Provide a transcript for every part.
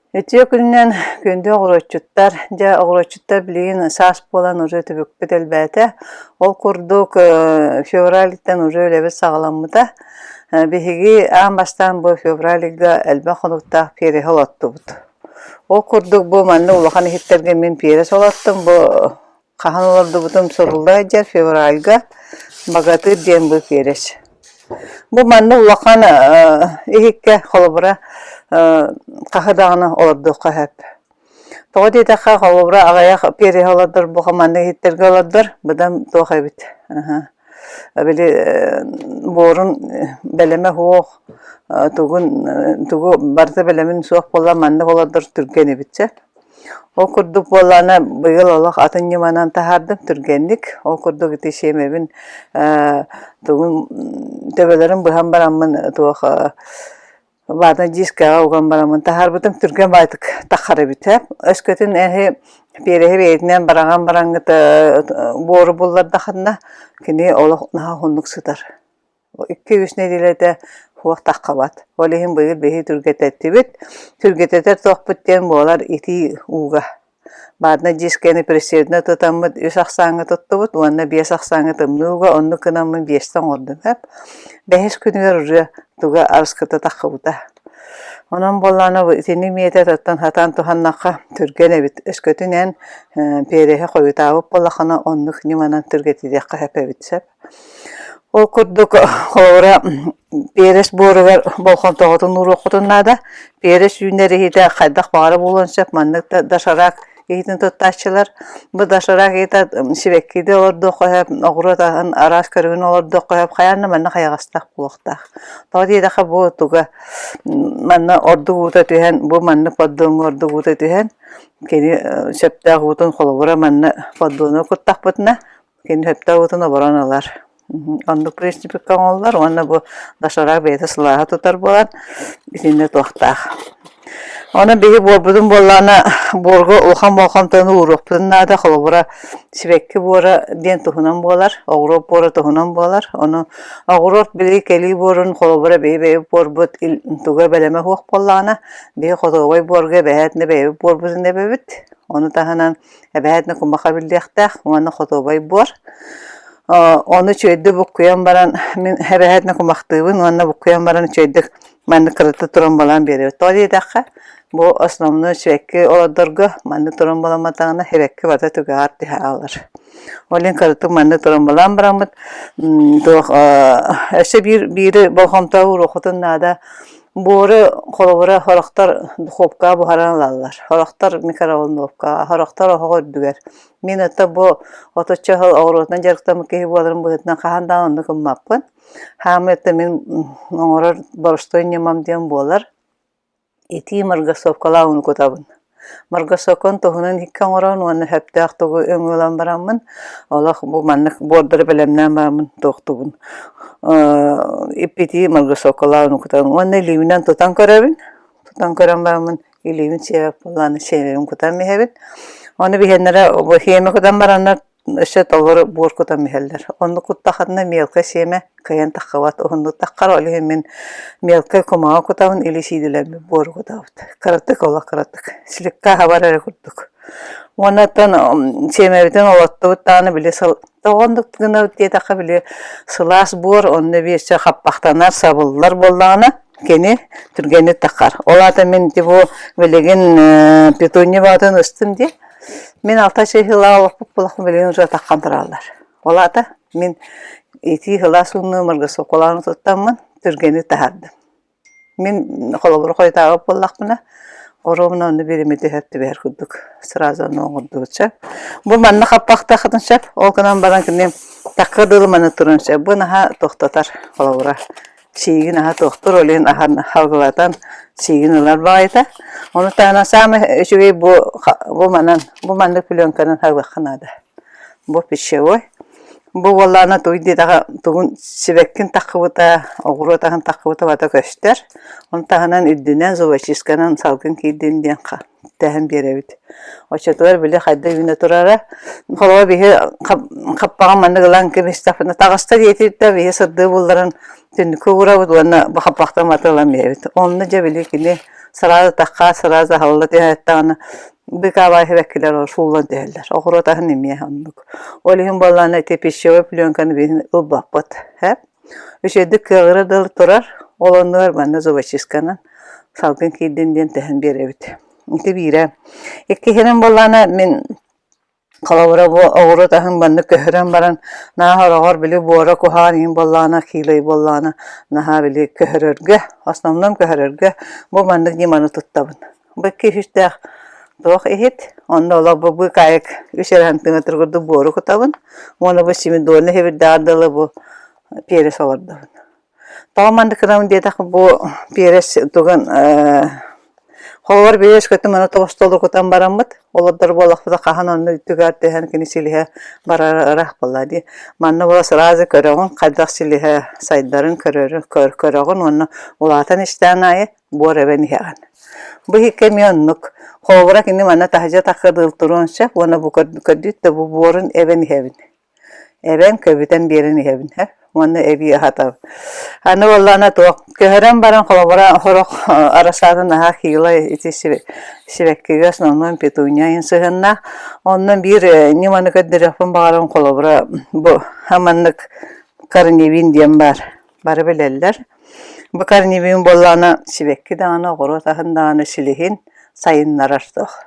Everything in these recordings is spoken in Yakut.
Үтүө күнүнэн күндү оҕуруотчуттар! Дьэ, оҕуруотчуттар билигин саас буолан уже түбүкпүт элбээтэ. Ол курдук февральтан уже үлэбит саҕаламмыта. Биһиги аан бастаан бу февраль ыйга элбэх хонуктаах переһи олоттубут. Ол курдук бу манна улахан иһиттэргэ мин перец олоттум. Бу Хаһан олордубутум сурулла сылдьар февральга Богатырь диэн бу перец. Бу манна улахан иһиккэ холобура хаһы даҕаны олордуохха сөп. Тоҕо диэтэххэ холобура аҕыйах переһи олордор бу маннык иһиттэргэ олордор быдан туох эбит. Били буорун бэлэмэ суох тугун тугу барыта бэлэмин суох буолла маннык олордор түргэн эбит чэ. Ол курдук буоллаҕына быйыл олох атын ньыманан таһаардым түргэнник. Ол курдук ити сиэмэбин тугун төбөлөрүн быһан бараммын туох ватный дискэҕэ уган бараммын таһаарбытым түргэн баҕайытык таххар эбит ээ. Өскөтүн эһи переһи бэйэтинэн бараҕан бараҥҥыт буору буллардаххына кини олох наһаа уһуннук сытар. Икки-үс нэдиэлэтэ суох таххабат. Ол иһин быйыл биһи түргэтэттибит. Түргэтэтэр туохпут диэн буолар итии ууга. Баатына дискэни прессиэдинэ тутаммыт үс ахсааҥҥа туттубут уонна биэс ахсааҥҥа тымныы ууга оннук гынаммын биэстэ оҥордум эп. Бэһис күнүгэр уже туга арыскыта таххыбыта. Онон буоллаҕына итини миэтэтэттэн сатаан туһаннахха түргэн эбит. Өскөтүн эн переһи хойутаабыт буоллаххына оннук ньыманан түргэтитиэххэ сөп эбит сөп. Ол курдук, холобура, перец буоругар болҕомтоҕутун ууруоххутун наада. Перец үүнэр иһитэ хайдах баҕара буолуон сөп, маннык да доширак иһитин туттааччылар. Бу доширак иһитэ сибэккиди олордуохха сөп, оҕуруот аһын араас көрүҥүн олордуохха сөп, хайаан да манна хайаҕастаах буолуохтаах. Тоҕо диэтэххэ, бу туга манна ордук уута түһэн, бу маннык поддоҥҥа ордук уута түһэн, кини сөптөөх уутун холобура манна поддону куттахпытына, Кини сөптөөх уутун оборон ылар. Оннук принципикка оҥоһуллар уонна бу доширак бэйэтэ сылааһы тутар буолан итиннэ туохтаах. Онон биһи буорбутун буоллаҕына буорга улахан болҕомтону ууруохпутун наада. Холобура, сибэкки буора диэн туһунан буолар, оҕуруот буора туһунан буолар. Ону оҕуруот били кэлии буорун холобура биһи бэйэбит буорбут туга бэлэмэ суох буоллаҕына, биһи хотуобай буорга эбэһээтинэ бэйэбит буорбутун эбэбит. Ону таһынан Эбэһээтинэ кумаха биллиэхтээх уонна хотуобай буор. Ону үчүгэйдик буккуйан баран мин эбэһээтинэ кумахтыыбын уонна буккуйан баран үчүгэйдик маннык кыратык туромбалаан биэрэбит. Тоҕо диэтэххэ, бу основной сибэкки олордорго маннык туромбаламматаҕына сибэкки барыта түгэҕэр түһэ хаалар. Ол иһин кыратык маннык туромбалаан бараммыт туох өссө биир биири болҕомто ууруоххутун наада. Буору холобура сорохтор духуопкаҕа буһаран ылаллар, сорохтор микроволновкаҕа, сорохтор оһох үрдүгэр. Мин ото бу отучча сыл оҕуруотунан дьарыктаммыт киһи буоларым быһыытынан хаһан даҕаны оннук гыммаппын. Хаамыы это мин оҥорор боростуой ньымам диэн буолар. Итии маргасовкалаах ууну кутабын. Маргасокон туһунан иһиккэ оҥорон уонна сөптөөх тугу өҥү ылан бараммын, олох бу маннык буордары бэлэмнээн бараммын туохтуубун иппитии маргасокалаан кутан уонна илиибинэн тутан көрөбүн. Тутан көрөн бараммын илиибин сиэбэт буоллаҕына сиэбэбин кутан иһэбин. Ону биһиэннэрэ сиэмэ кутан бараннар Өссө толору буор кутан иһэллэр. Оннук куттаххына мелкай сиэмэ кыайан таххыбат. Уһуннук таххар, ол иһин мин мелкай кумаҕы кутабын или сиидэлэммит буору кутабыт. Кыратык олох кыратык. Слегка хабар эрэ курдук. Уонна оттон сиэмэбитин олоттубут даҕаны били сыл тоҕо оннук гынабыт диэтэххэ били сылаас буор онно биэсчэ хаппахтанар, сабыллар буоллаҕына кини түргэнник таххар. Ол аата мин ити бу билигин петуния баҕатын ыстым дии. Мин алта чыһыылаах олохпут булахпын билигин уже таххан тураллар. Ол аата мин итии сылаас ууну маргасоколааны туттаммын түргэни таһаардым. Мин холобур хойутаабыт буоллахпына, оруобуна онно биримити сөп түбэһэр курдук сразу ону оҥордубут сөп. Бу манна хаппахтаахытын сөп, ол гынан баран кини такка дылы манна туран сөп. Бу наһаа тохтотор холобура. Сиигин аһа туохтур, ол иһин аһан халгылатан сиигин ылар баҕайыта. Ону таһынан саамай үчүгэй бу бу манан бу маннык пленканан халыахха наада. Бу пищевой. Бу буоллаҕына тугуй диэтэххэ тугун сибэккин таххыбыта, оҕуруот аһын таххыбыта барыта көстөр. Ону таһынан үрдүнэн зубочистканан салгын киирдин диэн тэһэн биэрэбит. Оччотугар били хайда үүнэ турара. Холобура биһи хаппаҕын маннык ылан кэбистэхпинэ таҕыста диэтибит да биһи сырдыы булларан түннүккэ уурабыт уонна бу хаппахтан маты ылан биэрэбит. Онно дьэ били кини сразу тахха сразу аһылла түһээттэҕинэ быкаабай сибэккилэр сууллан түһэллэр. Оҕуруот аһын эмиэ оннук. Ол иһин буоллаҕына ити пищевой пленканы биһин ылбаппыт. Һэп. Үчүгэйдик кыаҕыра дылы турар, ол оннугар манна зубочистканан салгын киирдин диэн тэһэн биэрэбит. Ити биирэ. Иккиһинэн буоллаҕына мин холобура бу оҕуруот аһын маннык көһөрөн баран наһаа хороҕор били буора куһаҕан иһин буоллаҕына киилэй буоллаҕына наһаа били көһөрөргө, основном көһөрөргө бу маннык ньыманы туттабын. Бу икки үстээх туох иһит, онно олох бу быыкаайык үс эрэ сантиметр курдук буору кутабын уонна бу семидольнай иһибирдээҕэр дылы бу перец олордобун. Тоҕо маннык гынабын диэтэх бу перец тугун холобур перец көтүм аны тоҕус кутан бараммыт олордор буоллахпына хаһан онно түгээр түһэн кини силиһэ барара ыраах буолла дии. Манна буола сразу көрөҕүн хайдах силиһэ сайдарын көрөрүн көрөҕүн уонна улаатан истэҕин аайы буор эбэн иһэҕин. Бу иһиккэ эмиэ оннук. Холобура кини манна таһырдьа таххыдыыл туруон сөп уонна бу көрдүүт да бу буорун эбэн иһэбин. Эбэн көбүтэн биэрэн иһэбин һэ уонна эбии аһатабын. Аны буоллаҕына туох көһөрөн баран холобура сорох арассаада наһаа хило ити сибэккигэ основном петуния иһин сыһыаннаах. Онно биир ньыманы көрдөрүөхпүн баҕарабын холобура бу маннык корневин диэн баар. Бары билэллэр. Бу корневин буоллаҕына сибэкки даҕаны, оҕуруот аһын даҕаны силиһин сайыннарар туох.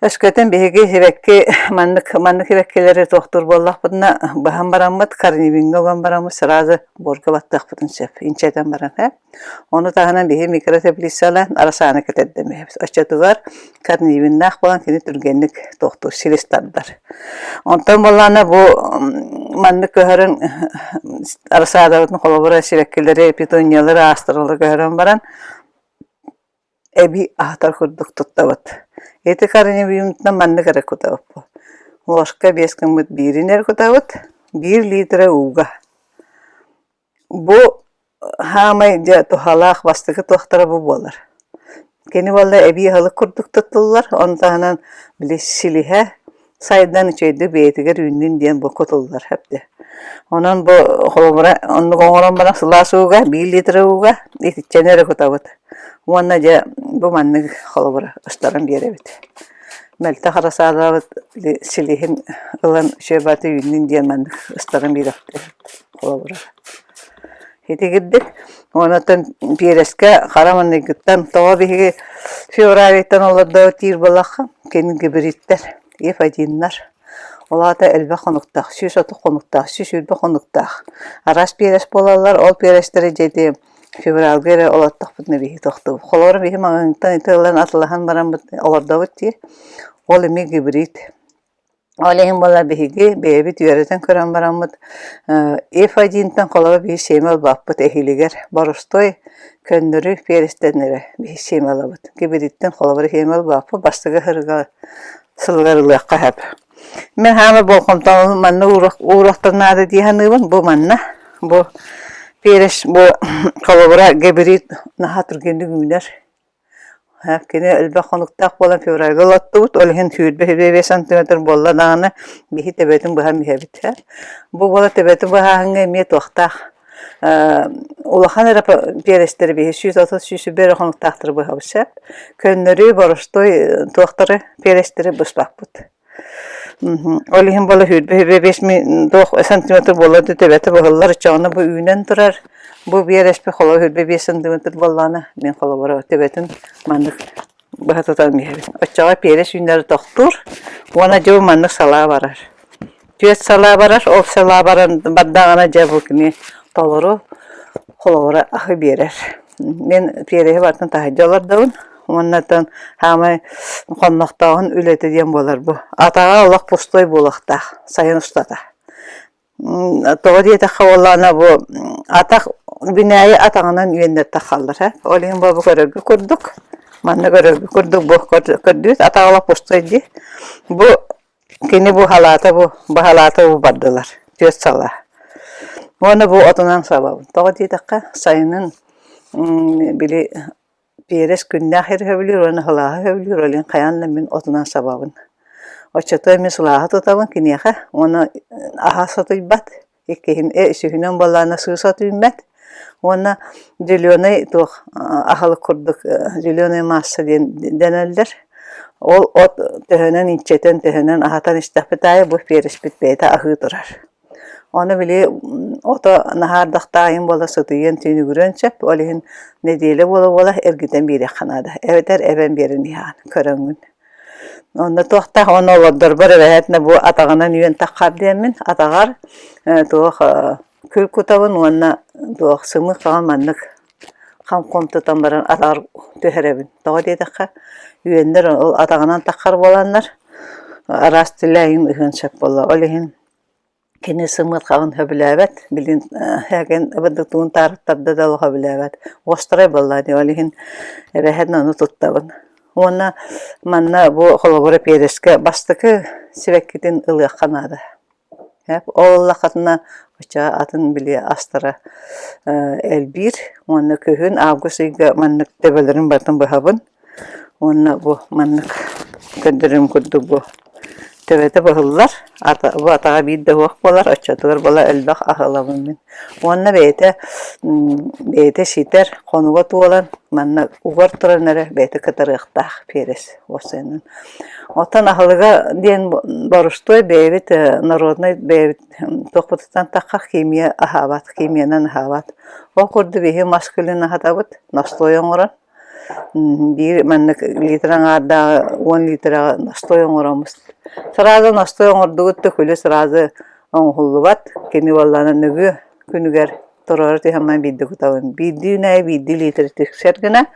Өскөтүн биһиги сибэкки маннык маннык сибэккилэри туохтуур буоллахпытына быһан бараммыт корневиҥҥа уган бараммыт сразу буорга баттыахпытын сөп инчэтэн баран ээ. Ону таһынан биһи микротеплицалаан арасааны кэтэрдэмиэхпит. Оччотугар корневиннаах буолан кини түргэнник туохтуур силис тардар. Онтон буоллаҕына бу маннык көһөрөн арасаадабытын холобура сибэккилэри, петуниялары, астралары көһөрөн баран эбии аһатар курдук туттабыт. Ити корневинтан маннык эрэ кутабыт. Ложка биэс гыммыт биирин эрэ кутабыт, биир литрэ ууга. Бу хаамай дьэ туһалаах бастакы туохтара бу буолар. Кини буолла эбии аһылык курдук туттуллар, ону таһынан били силиһэ сайдан үчүгэйдик бэйэтигэр үүннүн диэн бу кутуллар эбдэ. Онон бу холобура оннук оҥорон баран сылаас ууга биир литр ууга итиччэни эрэ кутабыт. Уонна дьэ бу маннык холобура ыстаран биэрэбит. Мөлтөх арасаалаабыт силиһин ылан үчүгэй баҕайытык үүннүн диэн маннык ыстаран биэрэхтэр холобура. Итигирдик. Онтон биэрэскэ хара маҥнайгыттан тоҕо биһиги февральтан олордо диир буоллахха, кини гибридтэр, F1-нар. Ол аата элбэх хонуктаах, 130 хонуктаах, 120 хонуктаах. Араас биэрэс буолаллар, ол биэрэстэри дьэ ити февральга эрэ олортохпутуна биһиги тохтуубут. Холобура биһи маҕаһыынтан ити ылан атылаһан бараммыт олордобут дии. Ол эмиэ гибрид. Ол иһин буолла биһиги бэйэбит үөрэтэн көрөн бараммыт F1-тэн холобур биһи сиэмэ ылбаппыт эһиилигэр боростуой көннөрү перецтэн эрэ биһи сиэмэ ылабыт. Гибридтэн холобур сиэмэ ылбаппыт бастакы сырыга сылыгар ылыахха сөп. Мин хаама болҕомтону манна ууруохтан наада дии саныыбын. Бу манна бу перец бу холобура гибрид наһаа түргэнник үүнэр. Кини элбэх хонуктаах буолан февральга олоттубут, ол иһин 25 сантиметр буолла даҕаны биһи төбөтүн быһан иһэбит. Бу буола төбөтүн быһааһыҥҥа эмиэ туохтаах улахан эрэ перецтэри биһи 130 120 эрэ хонуктаахтары быһабыт сөп. Көннөрү боростуой туохтары перецтэри быспаппыт. Ол иһин буола 25 туох сантиметр буола да төбөтө быһыллар, оччоҕуна бу үүнэн турар. Бу биэрэспи холобур 25 сантиметр буоллаҕына, мин холобура төбөтүн маннык быһа тутан иһэбин. Оччоҕо перец үүнэрэ тохтуур уонна дьэ бу маннык салаа барар. Түөрт салаа барар, ол салаа баран бардаҕына дьэ бу кини толору холобура аһы биэрэр. Мин переһи барытын таһырдьа олордобун уонна оттон хаамай хоннохтооһун үлэтэ диэн буолар бу. Атаҕа олох пустой буолуохтаах сайын устата. Тоҕо диэтэххэ буоллаҕына бу атах үүнээйи атаҕынан үөннэр таххаллар ээ. Ол иһин бу көрөргө курдук, манна көрөргө курдук бу көрдүүт атаҕа олох пустой дии. Бу Кини бу халаата бу, бу халаата бу бардылар, түөрт сала. Уонна бу отунан сабабын. Тоҕо диэтэххэ, сайынын били Биэрэс күннээх сири сөбүлүүр уонна сылааһы сөбүлүүр, ол иһин хайаан да мин отунан сабабын. Оччотугар мин сылааһы тутабын киниэхэ уонна аһа сытыйбат, иккиһин үсүһүнэн буоллаҕына сыыс от үүммэт уонна зеленай туох аһылык курдук зеленая масса диэн дэнэллэр. Ол от төһөнөн инчэтэн, төһөнөн аһатан истэхпит аайы бу биэрэспит бэйэтэ аһыы турар. Ону били ото наһаа ардахтаайын буола сытыйыан, түүнүгүрүөн сөп, ол иһин нэдиэлэ буола-буола эргитэн биэриэххэ наада, эбэтэр эбэн биэрэн иһэҕин, көрөҥҥүн. Онно туохтаах уонна олордорбор эбэһээтинэ бу атаҕынан үөн таххар диэммин, атаҕар туох күл кутабын уонна туох сымыыт хаҕын маннык хам-хом тутан баран атаҕар түһэрэбин. Тоҕо диэтэххэ, үөннэр ол атаҕынан таххар буоланнар араас түлээйин ыһыан сөп буолла. Ол иһин Кини сымыыт хаҕын сөбүлээбэт, билин һээгин ыбырдыктыгын таарыттарда да олох сөбүлээбэт. Уостарай буоллаа дии, ол иһин эбэһээн ону туттабын. Уонна манна бу холобура пиэрэскэ бастакы сибэккитин ылыахха наада. Ол ыллаххытына оччоҕо атын били астара элбиир уонна күһүн август ыйга маннык төбөлөрүн барытын быһабын. Уонна бу маннык көрдөрөрүм курдук бу төбөтө быһыллар, бу атаҕа биир да уһуох буолар, оччотугар буола элбэх аһылабын мин. Уонна бэйэтэ бэйэтэ ситэр, хонуга туолан манна угар туран эрэ бэйэтэ кытарыахтаах перец уопсайынан. Оттон аһылыга диэн борустуой бэйэбит народнай бэйэбит туохпутуттан тахха химия аһаабат, химиянан аһаабат. Ол курдук биһиги мас күлүн аһатабыт, настой оҥорон. Биир маннык литр аҥаардааҕы 10 литраҕа настой оҥороммут. Сразу настой оҥордугут да күлү сразу оҥоһуллубат. Кини буоллаҕына нөҥүө күнүгэр туруора түһэн баран биирдэ кутабын. Биирдии үүнээйи биирдии литр тиксэр гына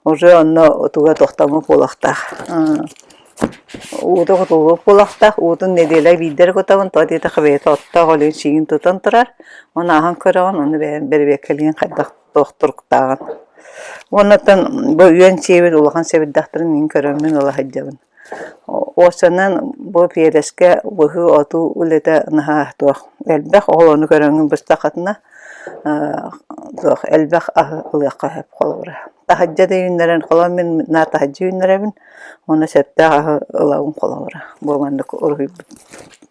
уже онно туга тохтоммут буолуохтаах. Уута кутуллубут буолуохтаах. Уутун нэдиэлэ биирдэ эрэ кутабын. Тоҕо диэтэххэ бэйэтэ оттоох өлүн сиигин тутан турар. Ону ааһан көрөҕүн, ону бэйэм бэрэбиэркэлиин хайдах туох туруктааҕын. Уоннаттан бу үөн сиэбит улахан сэбирдэхтэрин мин көрөммүн ыла сылдьабын. Уопсайынан бу пиэрэскэ быһыы-отуу үлэтэ наһаа туох элбэх, ол ону көрөҥҥүн быстаххытына туох элбэх аһы ылыахха сөп холобура. Таһырдьа да үүннэрэн, холобура мин наар таһырдьа үүннэрэбин, уонна сөптөөх аһы ылабын холобура. Бу маннык уруһуйбут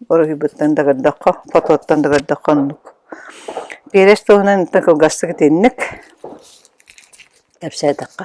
уруһуйбуттан да көрдөххө, фототтан да көрдөххө оннук. Пиэрэс туһунан кылгастык итинник кэпсээтэххэ.